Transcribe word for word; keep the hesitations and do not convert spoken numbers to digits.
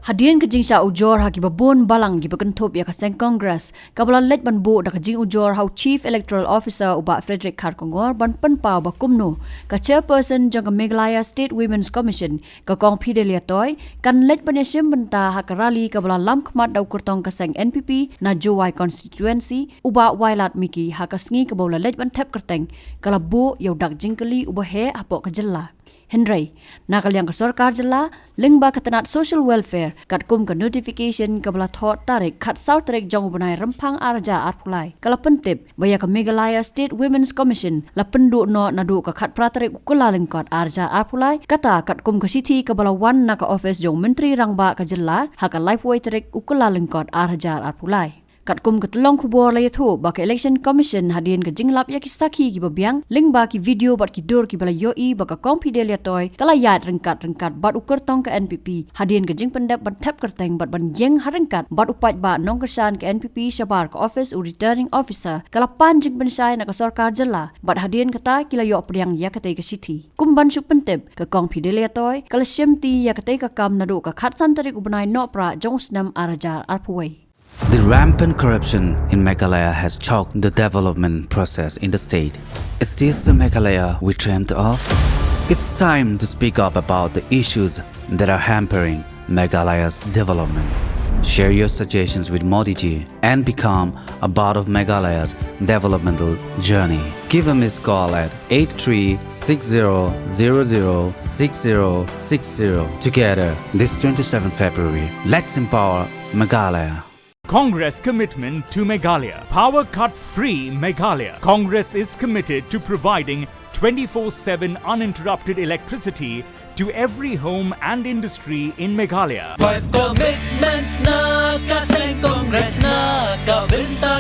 Hadien ka jingshah ujor ha kiba bun balang kiba kynthup ïa ka seng Congress, kaba la leit ban buh da ka jingujor ha u Chief Electoral Officer u Bah Frederick Kharkongor ban pynpaw ba kumno ka Chairperson jong ka Meghalaya State Women's Commission, ka Kong Fidelia Toi, kan leit ban ïashim bynta ha ka rally kaba la lam khmat da u kyrtong ka seng N P P na Jowai Constituency, u Bah Wailadmiki, ha ka sngi kaba u la leit ban thep kyrteng, ka la buh ïa u dak jingkylli uba heh hapoh ka jylla. Hynrei, na ka liang ka sorkar jylla, lyngba ka tnat Social Welfare, katkum ka notification kaba la thoh tarik khatsaw tarik jong u bnai Rymphang ar hajar arphew lai, ka la pyntip ba ïa ka Meghalaya State Women's Commission la pynduh noh naduh ka khatphra tarik u Kyllalyngkot ar hajar arphew lai, kata katkum ka shithi kaba la wan na ka office jong u Myntri Rangbah ka jylla ha ka laiphew wei tarik u Kyllalyngkot ar hajar arphew lai. Katkum ka tyllong khubor la ïathuh ba ka Election Commission, hadien ka jinglap ïa ki sakhi kiba biang lyngba ki video bad ki dur kiba la ïohi, ba ka Kong Fidelia Toi ka la ïaid ryngkat ryngkat bad u kyrtong ka N P P hadien ka jingpyndep ban thep kyrteng bad ban ïeng ha ryngkat bad u paidbah nongkyrshan ka N P P shabar ka office u Returning Officer, ka la pan jingpynshai na ka sorkar jylla bad hadien kata ki la ïoh pdiang ïa katei ka shithi. Kum ban shu pyntip, ka Kong Fidelia Toi ka la shimti ïa katei ka kam naduh ka khatsan tarik u bnai Nohprah jong u snem ar hajar arphew wei. The rampant corruption in Meghalaya has choked the development process in the state. Is this the Meghalaya we dreamt of? It's time to speak up about the issues that are hampering Meghalaya's development. Share your suggestions with Modi ji and become a part of Meghalaya's developmental journey. Give a missed call at eight three six zero zero zero six zero six zero. Together, this twenty-seventh February, let's empower Meghalaya. Congress commitment to Meghalaya. Power cut free Meghalaya. Congress is committed to providing twenty-four seven uninterrupted electricity to every home and industry in Meghalaya. Five commitments na ka seng Congress na ka bynta